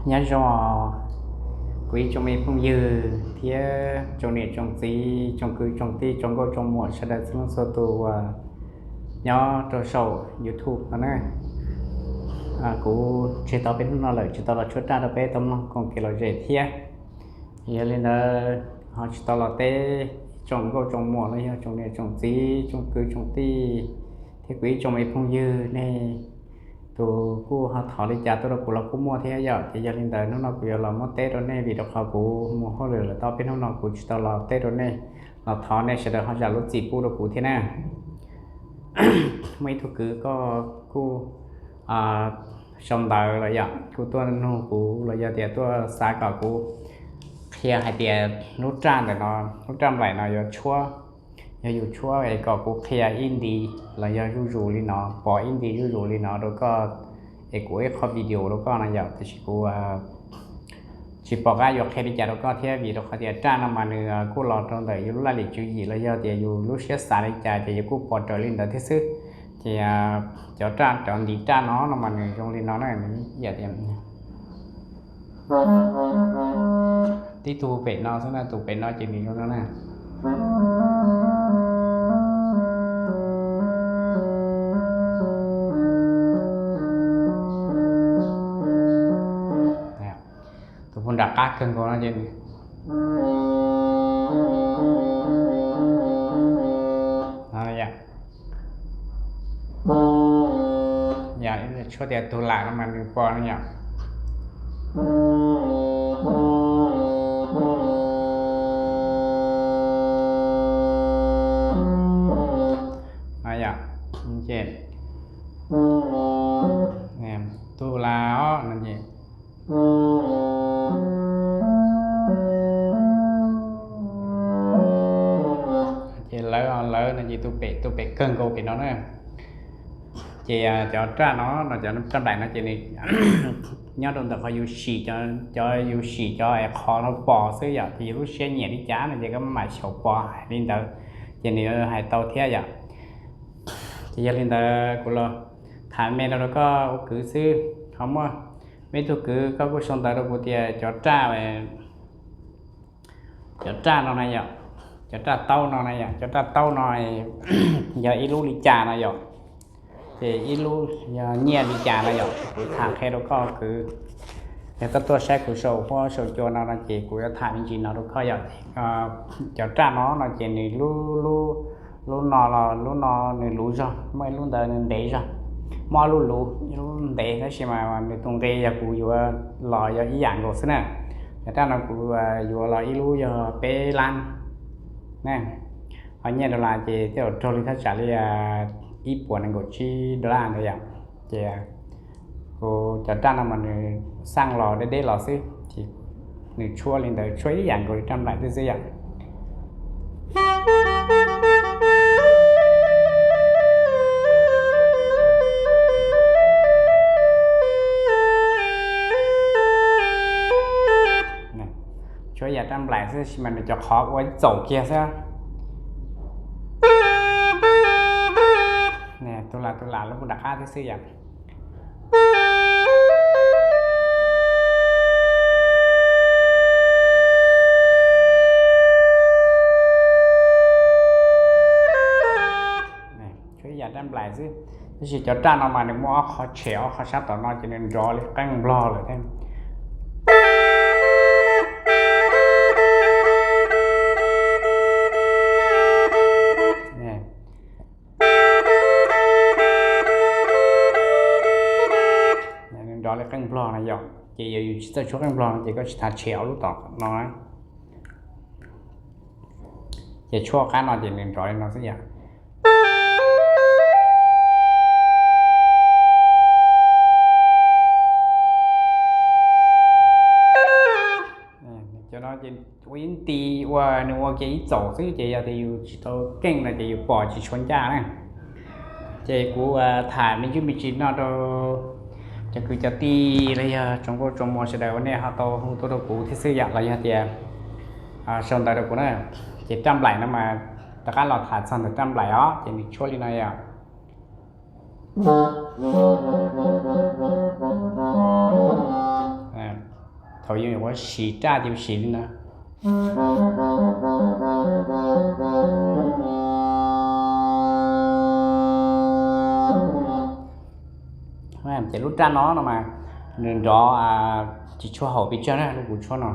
Nyob zoo kuv ib tsoom me phooj ywg thiab tsoom niam tsoom txiv, tsoom kwv tsoom tij, tsoom nkauj tsoom muam sawv daws txhua leej txhua tus uas nyob rau saum YouTube no na. Kuv tseg tau peb hnub no lawm tsis tau los tshuab raj rau peb tau mloog koom kev lom zem thiab. Yog li ntawd ho tsis tau los teb ib tsoom nkauj tsoom muam los yog tsoom niam tsoom txiv, tsoom kwv tsoom tij thiab kuv ib tsoom me phooj ywg nej tus kuj ho thov li cas tuaj rau kuv los kuj muaj thiab yom. Ces yog li ntawd hnub no kuv yuav los muab teb rau nej vim rau qhov kuv mus hauj lwm lawm tau peb hnub no kuv tsis tau los teb rau nej, los thov nej sawv daws ho zam lub txim pub rau kuv thiab na. Muaj ib tug kwv koj kuj sau ntawv los yom, kuj tuaj nug kuv los yog tias tuaj xav kom kuv qhia hais tias lub raj ntawm no, lub raj nplaim no yuav tshuab, yog yus tshuab es kom kuv qhia ib nti los yog zuj zus li no, pom ib nti zuj zus li no rau koj, es kuv ua ib qho video rau koj no yom. Tiam sis kuv tsis pom qab yuav qhia li cas rau koj thiab vim rau qhov tias raj no mas nws kuj los rau ntawm yus lub laj lim tswv yim los yog tias yus lub siab xav li cas ces yus kuj pom raws li ntawd thiab xwb. Ces cov raj, cov ntiv raj no no mas nws zoo li no na, nws yam tias tib tug pem no xwb na, tus pem no ces nws zoo no na. Tus puag nram qab kawg nkaus no ces tshuab tias tug lam no mas nws pom no yom. Yom, ces tug lam os no ces ces lawv, lawv no ces tus pem, tus pem kawg nkaus pem no na. Ces cov raj no no, cov raj nplaim no ces nws nyob rau ntawm qhov yus sim, cov yus sim cov es qhov no pom xwb yom. Ces yus lub siab nyiam li cas no ces koj mam xyaum pom hais li ntawd, ces nws hais tau thiab yom. Ces yog li ntawd kuv los tham me no rau koj ua kwv xwb. Ho muaj, muaj ib tug kwv koj kuj sau ntawv rau kuv tias cov raj, cov raj no na yom, cov raj taub no na yom, cov raj taub no yog ib lub li cas no yom, ces ib lub yog nyiaj li cas no yom. Kuv tham qhia rau koj kwv, yog koj tuaj saib kuv saum huab saum cua no no ces kuv yuav tham me ntsis no rau koj yom. Cov raj no no ces nws lub, lub, lub no los lub no nws luv zog, muaj ib lub ntawd nws ntev zog. Muaj ob lub luv, ib lub ntev tab sis mas nws tus nqi yog kuv yuav los yog ib yam nkaus xwb na. Cov raj no kuv yuav los ib lub yog peb lab na. Ho nyiaj dollar ces tej zaum raug li thaj tsam li ib puas nees nkaum tsib dollar ntawd yom. Ces kuv cov raj no mas nws xaj los deb deb los xwb ces nws tshuab li ntawd, tshuab ib yam nkaus li raj nplaim xwb xwb yom. Tshuab yam raj nplaim xwb sis mas nws cov qhov ua ib txaus kiag xwb. Tus lam, tus lam lub nram qab thiab xwb yom. Tshuab ib yam raj nplaim xwb, tab sis cov raj no mas nws muaj ob qho tshem, ob qho sab tom no ces nws nrov li qeej nplog lawm thiab. Nws nrov li qeej nplog no yom, ces yog yus tsis txawj tshuab qeej nplog no ces koj tsis tas tshem ob lub tom no. Ces tshuab qab no ces nws nrov li no xwb yom. Cov no ces ua ib nti, ua nws ua kiag ib txaus xwb ces yog tias yus tsis tau keej no ces yus pom tsis tshua ncaj na. Ces kuv tham me ntsis me ntsis no rau cov kwv cov tij los yog tsoom nkauj tsoom muam sawv daws uas nej ho tau hu tuaj rau kuv thiab xwb yom, los yog tias sau ntawv rau kuv na. Ces raj nplaim no mas rov qab los tham txog ntawm raj nplaim os, ces nws tshuab li no yom. Thaum yus yuav siv raj ces yus siv li no. Ces lub raj no no mas nws nrov tsis tshua haum pes tsawg na, lub kuv tshuab no.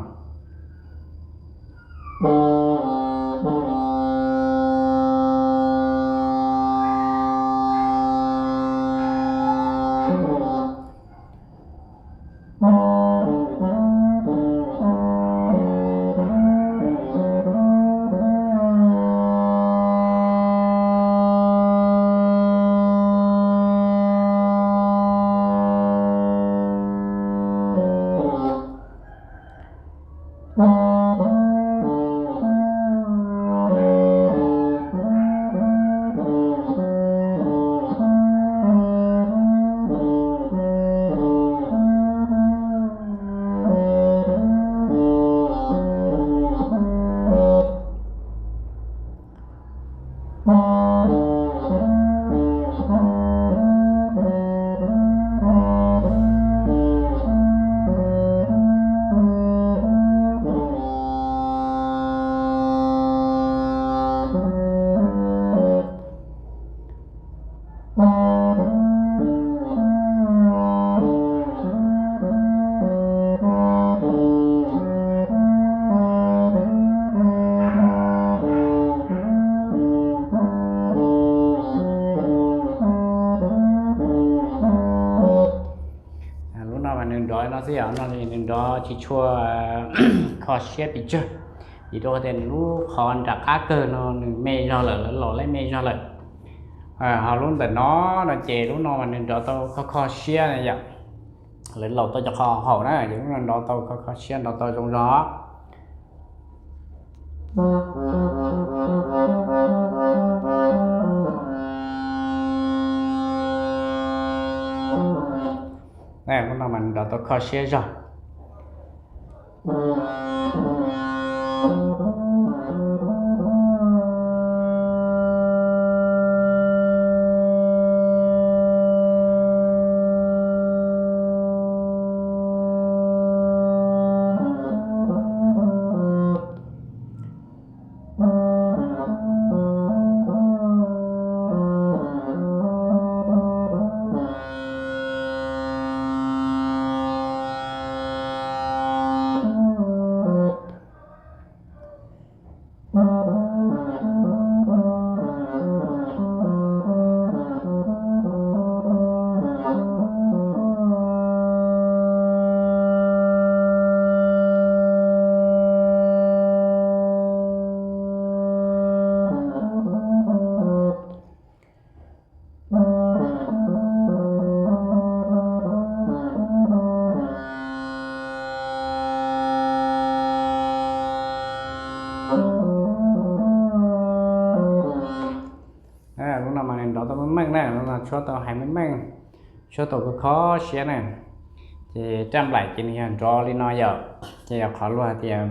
Lub no mas nws nrov no xwb, yog no nws nrov tsis tshua kho siab pes tsawg, vim rau qhov tias nws lub qhov nram qab kawg no nws me zog lawm, lawv laus lawv me zog lawm. Ho lub ntawm no no ces lub no mas nws nrov tau kho kho siab na yom. Lawv laus tau cov qhov haum na ces lub no nrov tau kho kho siab, nrov tau zoo zog. Lub no mas nrov tau kho siab zog. Lub no mas nws nrov tau meej meej na, lub no tshuab tau hais meej meej, tshuab tau kho kho siab na. Ces raj nplaim ces nws yog nrov li no yom, ces yog qhov luag tias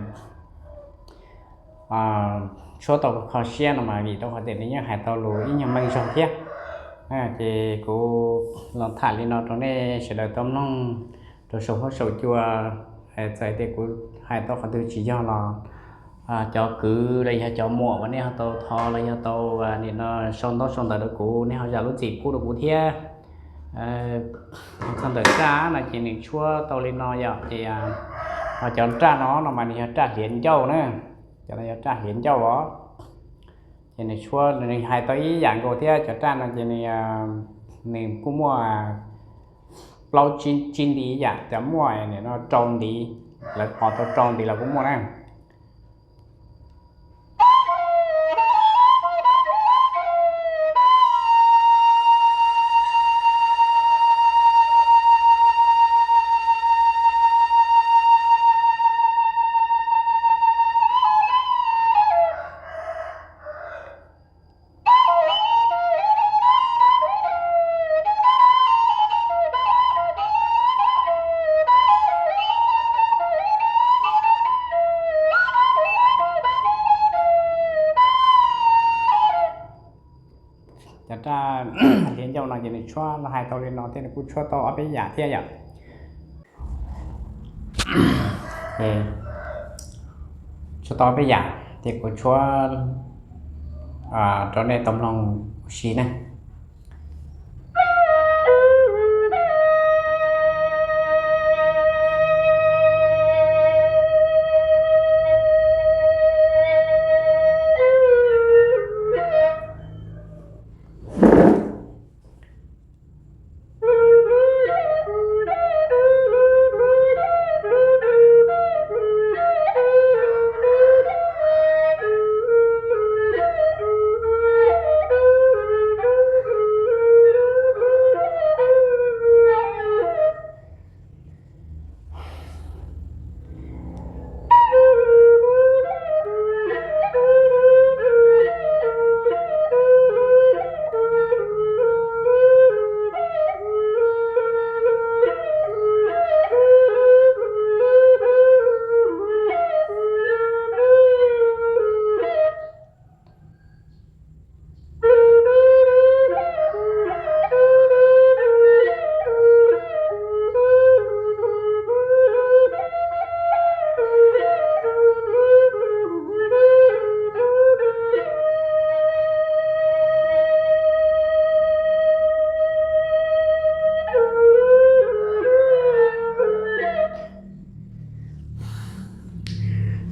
tshuab tau kho kho siab no mas vim rau qhov tias nws yeej hais tau lus ib nyuag meej zog thiab. Ces kuv los tham li no rau nej sawv daws tau mloog rau saum huab saum cua. Txawm tias kuv hais tau qhov twg tsis yog los cov kwv los yog cov muam uas nej ho tau thov los yog tau nim no sau ntaub sau ntawv rau kuv, nej ho zam lub txim pub rau kuv thiab. Txog ntawm raj no ces nws tshuab tau li no yom, ces ho cov raj no no mas nws yog raj hliav ncauj na, cov no yog raj hliav ncauj os. Ces nws tshuab nws hais tau ib yam nkaus thiab, cov raj no ces nws, nws kuj muaj plaub tsib ntiv yam, cov muaj nim no rau ntiv, lawv pov tau rau ntiv los kuj muaj na. Cov raj hliav ncauj no ces nws tshuab los hais tau li no thiab, nws kuj tshuab tau ob peb yam thiab yom. Tshuab tau peb yam ces kuv tshuab rau nej tau mloog ua si na.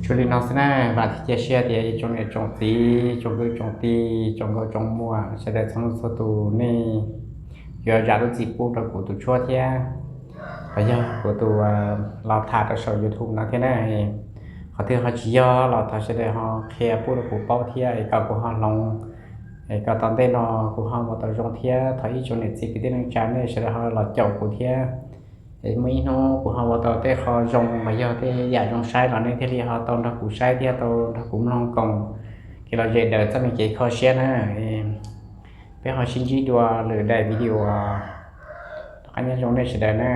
Tsuas li no xwb na, vam thiab cia siab tias ib tsoom niam tsoom txiv, tsoom kwv tsoom tij, tsoom nkauj tsoom muam sawv daws txhua leej txhua tus nej yuav zam lub txim pub rau kuv tus tshuab thiab, los yog kuv tus los tham rau saum YouTube no thiab na. Qhov twg ho tsis yog los thov sawv daws ho qhia pub rau kuv paub thiab es kom kuv ho hloov, es kom tom ntej no kuv ho ua tau zoo thiab. Thov ib tsoom niam txiv kwv tij neej tsa nej sawv daws ho los caum kuv thiab, es muaj ib hnub kuv ho ua tau tej qho zoo los yog tej yam zoo saib los nej thiaj li ho tau nrog kuv saib thiab tau nrog kuv mloog koom kev lom zem daws txoj me kev kho siab na. Peb ho sib ntsib dua lwm daim video tom qab, nyob zoo nej sawv daws na.